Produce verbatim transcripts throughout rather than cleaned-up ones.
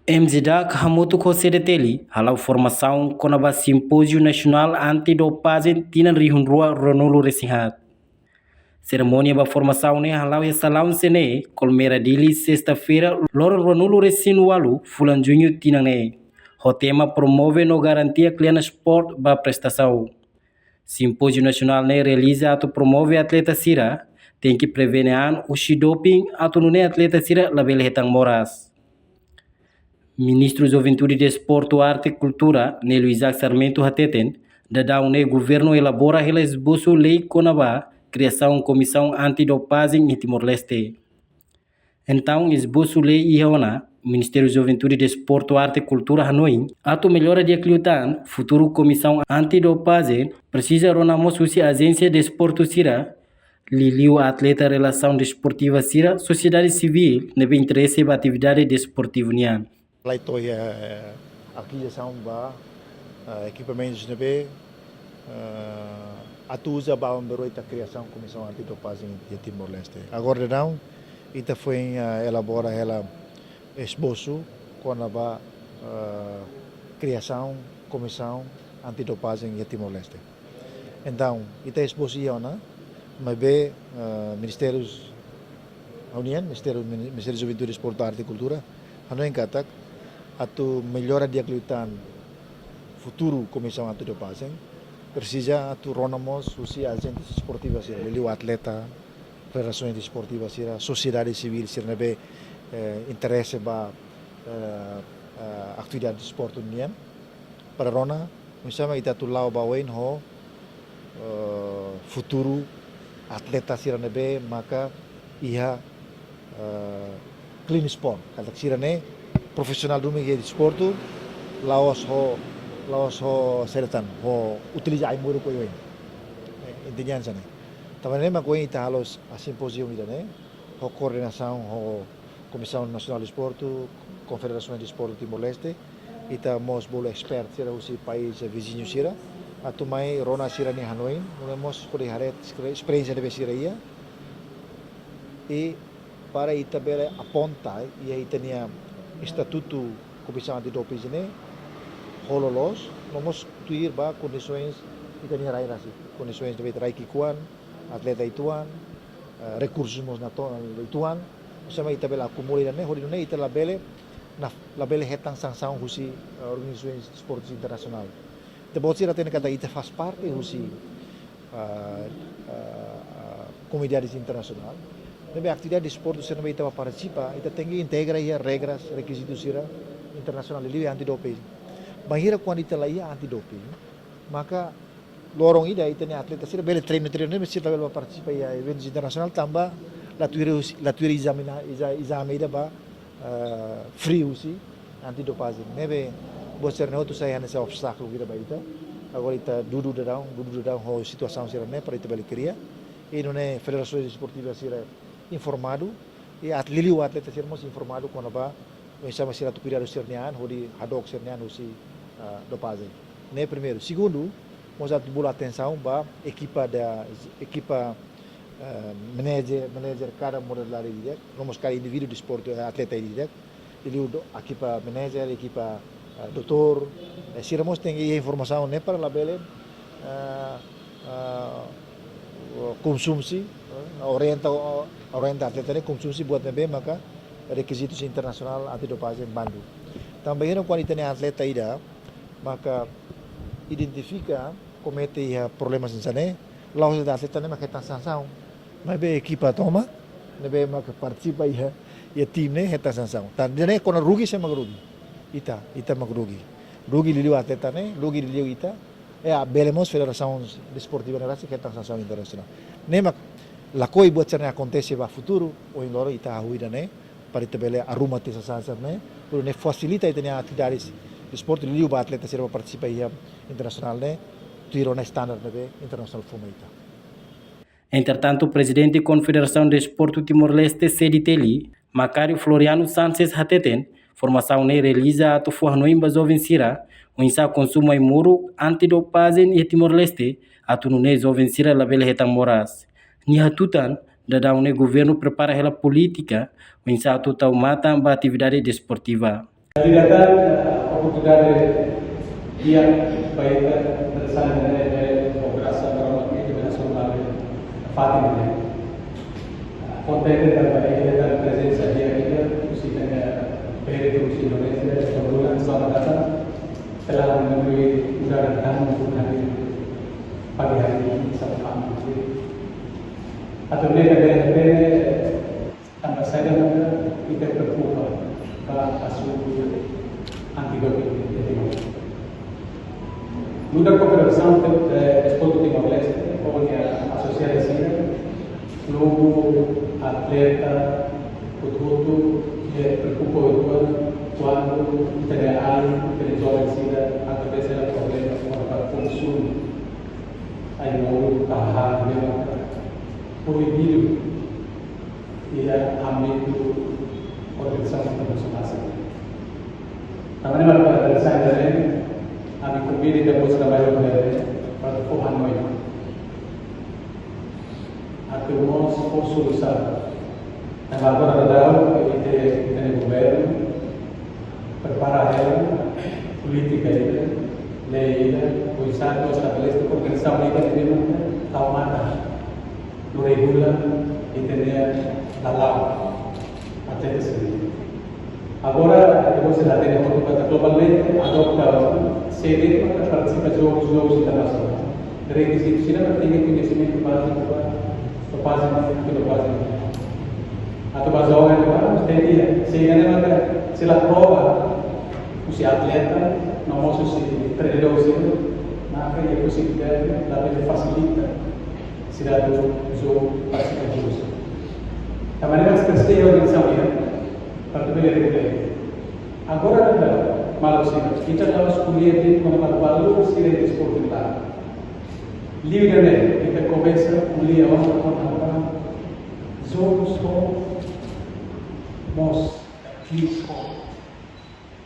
MJDAC hamutuk ho CDTL hala'o formasaun kona-ba Simpóziu Nasionál Anti-Dopajen tinan rihun rua ruanulu resin haat. Serimónia ba formasaun ne'e hala'o iha salaun CNE, Colmera Dili, sesta-feira, loron ruanulu resin ualu, fulan juñu tinan ne'e. Ho tema promove no garantia kle'an esporte ba prestasaun. Simpóziu nasionál ne'e realiza atu promove atleta sira tenke prevene an husi doping atu nune'e atleta sira labele hetan moras. Ministru Juventude, Desportu, Arte, Kultura, Nélio Isaac Sarmento hateten, daudaun ne'e governu elabora hela esbosu lei kona-ba kriasaun Komisaun Anti-Dopajen iha Timor-Leste. Entaun, esbosu lei iha ona, Ministériu Juventude, Desportu, Arte, Kultura hanoin atu mellora di'ak liután futuru Komisaun Anti-Dopajen, presiza rona mós husi ajénsia desportu sira, liuliu atleta, relasaun desportiva sira, sosiedade sivíl ne'ebé interese ba atividade desportivu nian. Lai to'o iha, eh, akizisaun ba, eh, ekipamentus ne'ebé, eh, atu uza ba ombro ita kriasaun Komisaun Anti-Dopajen iha Timor-Leste. Agora daudaun, ita foin, eh, elabora hela esbosu kona-ba, eh, kriasaun Komisaun Anti-Dopajen iha Timor-Leste. Entaun, ita esbosu iha ona, maibé, eh, Ministériu, ha'u-nian, Ministériu, Ministériu Juventude, Desportu, Arte, Kultura, hanoin katak atu mellora di'ak liután futuru Komisaun Anti-Dopajen, presiza atu rona mós husi ajente desportivu sira, liuliu atleta, federasaun desportiva sira, sosiedade sivíl sira ne'ebé, eh, interese ba, eh, eh, atividade desportu nian, para rona oinsá mak ita atu la'o ba oin ho, eh, futuru atleta sira ne'ebé maka iha, eh, clean sport. Katak sira ne'e profisionál duni iha desportu, la'ós ho, la'ós ho saida tan, ho utiliza ai-moruk oioin. Eh, intinya hanesan ne'e. Tanba ne'e mak ohin ita halo simpóziu ida-ne'e, ho koordenasaun ho Komisaun Nasionál Desportu, Konfederasaun Desportu Timor-Leste, ita mós bolu espert sira husi país viziñu sira, atu mai rona sira-nia hanoin, nune'e mós hodi haree esperiénsia ne'ebé sira iha, i para ita bele aponta iha ita-nia estatutu Komisaun Anti-Dopajen ne'e ho loloos, no mós tuir ba kondisoens ita-nia rai rasik, kondisoens ne'ebé rai ki'ikoan, atleta uitoan, eh, rekursus mós nasionál uitoan, oinsá mak ita bele akumula ida-ne'e, hodi nune'e ita labele, na, labele hetan sansaun husi, eh, organizasoens desportu internasionál. Ita-boot sira hatene katak ita faz parte husi, ah, ah, ah, komunidade internasionál. Ne'ebé atividade desportu sira ne'ebé ita bá partisipa, ita tenke integra iha regras, rekizitus sira internasionál, liuliu anti-doping. Bainhira kuandu ita la iha anti-doping, maka loron ida ita-nia atleta sira bele treinu, treinu, ne'ebé sira labele bá partisipa iha eventus internasionál tanba la tuir, la tuir ezame, eza-, ezame ida ba, eh, free husi anti-dopajen. Ne'ebé buat sira-ne'e hotu sai hanesan obstákulu ida ba ita. Agora ita dudu daudaun, dudu daudaun ho situasaun sira-ne'e para ita bele kria. I nune'e federasaun desportiva sira informadu, i at-, liuliu atleta sira mós informadu kona-ba oinsá mak sira atu kuidadu sira-nia an, hodi hadook sira-nia an husi, ah, dopajen. Ne'e primeiru. Segundu, mós atu bolu atensaun ba ekipa da, ekipa, ah, manajer, manajer kada modalidade ida-idak, no mós kada indivíduu desportu, eh, atleta ida-idak. Liuliu do-, ekipa manajer, ekipa, ah, doutór, eh, sira mós tenke iha informasaun ne'e para labele, ah, ah, konsumsi, eh, orienta, orienta atleta ne'e konsumsi buat ne'ebé maka rekizitus internasionál anti-dopajen bandu. Tanba bainhira kuandu ita-nia atleta ida maka identifika komete iha problema hanesan ne'e, la'ós de'it atleta ne'e maka hetan sansaun, maibé ekipa tomak ne'ebé maka partisipa iha, iha tim ne'e hetan sansaun. Tan ida-ne'e kona rugi, sé mak rugi? Ita, ita mak rugi. Rugi liuliu atleta ne'e, rugi liuliu ita, i labele mós federasaun desportiva ne'e rasik hetan sansaun internasionál. Ne'e mak lakohi buat sira-ne'e akontese ba futuru, ohin loron ita hahú ida-ne'e, para ita bele arruma tiha sasán sira-ne'e, para nune'e fasilita ita-nia atividade desportu, liuliu ba atleta sira bá partisipa iha internasionál ne'e, tuir ona standar ne'ebé internasionál fó mai ita. Entretantu, Prezidente Konfederasaun Desportu Timor-Leste, CDTL, Macário Floriano Sanches hateten, formasaun ne'e realiza atu fó hanoin ba joven sira oinsá konsumu ai-moruk anti-dopajen iha Timor-Leste, atu nune'e joven sira labele hetan moras. Nia hatutan, daudaun ne'e governu prepara hela polítika oinsá atu tau matan ba atividade desportiva. Jadi datang, eh, oportunidade di'ak ba ita, dari sana dan dari, dari, oh, graças a Deus, ita bele hasoru ba fatin ne'e. Kontente tanba ita-nia prezensa di'ak ida, husi ita-nia pere husi Indonézia, Doktor Lulan, selamat datang. Telah menemui udara dan mengundang pagi hari ini sama kami. Atau mereka dari Tanba saida maka ita preokupa ba asuntu anti-doping di Timor. Nu'udar Konfederasaun Desportu Timor-Leste, ho nia asosiasaun sira, klubu, atleta, hotu-hotu, ita preokupa uitoan kuandu ita-nia alin, ita-nia joven sira, atu bele iha problema kuandu ba konsumu ai-moruk, ka hahán ne'ebé proibidu iha ámbitu organizasaun internasionál sira. Tanba ne'e mak para dari sana dari, ami konvida ita-boot sira mai hotu ne'e para fó hanoin. Atu mós fó solusaun. Tanba agora daudaun, ita, ita-nia governu prepara hela polítika ida, lei ida, oinsá atu estabelese organizasaun ida ne'ebé mak tau matan no regula ita-nia lala'ok atleta sira. Agora, depois de ter outro para globalmente, adota sede para partisipar de jogos, jogos internacionais. Rekizitu sira mak tenke koñesimentu báziku ba dopagem, antidopagem. Atu ba joga ne'ebá, tenke, se iha ne'ebá, se la prova, husi atleta, no mós husi treinadór sira, maka iha posibilidade, labele fasilita sira atu jogu, partisipa jogu. Tanba ne'e mak terseira organizasaun ida, para atu bele regula. Agora, maluk sira, ita la'ós ko'alia de'it kona-ba valór sira desportivu. Liuliu ita komesa ko'alia ona kona-ba jogu ho mós, jogu ho.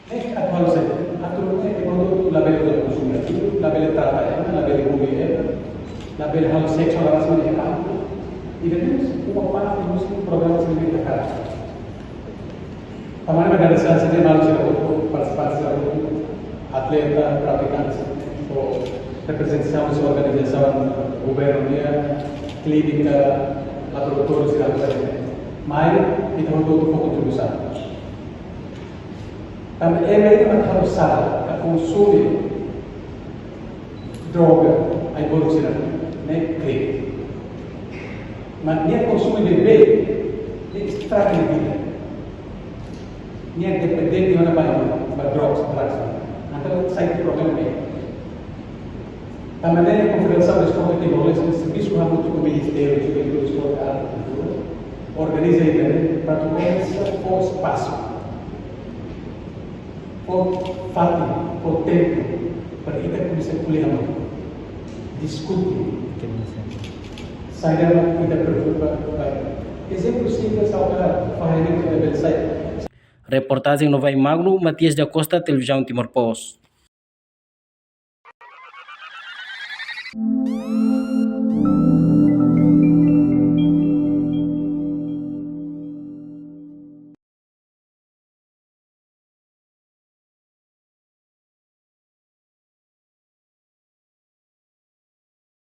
Eh, atu halo saida, atu nune'e, ema hotu labele uza konsumu, labele trata ema, labele bully ema, labele halo seksuál harassment ema. Ida-ne'e mós uma parte husi programa sira ne'ebé ita halo. Tanba ne'e mak agradese sira maluk sira hotu, partisipante sira hotu, atleta, pratikante, ho reprezentasaun husi organizasaun governu nian, klínika, laboratóriu sira hotu. Mai, ita hotu-hotu fó kontribuisaun. Tanba ema ida mak halo sala, ka konsumu droga, ai-moruk sira, ne'e krime. Mas nia konsumu bebé, ne'e estraga nia vida. Nia dependente ona ba, ba drugs, drugs. Entaun sai problema ne'e. Tanba ne'e Konfederasaun Desportu Timor-Leste servisu hamutuk ho Ministériu Juventude, Desportu, Arte, Kultura, organiza ida-ne'e para atu komesa fó espasu, fó fatin, fó tempu para ita komesa ko'alia hamutuk, diskute. Saida mak ita preokupa ba. Ezemplu simples, ha'u hakarak fó hanoin ida bele sai. Reportajen Novai Magno, Matias da Costa, Televizaun Timor Post.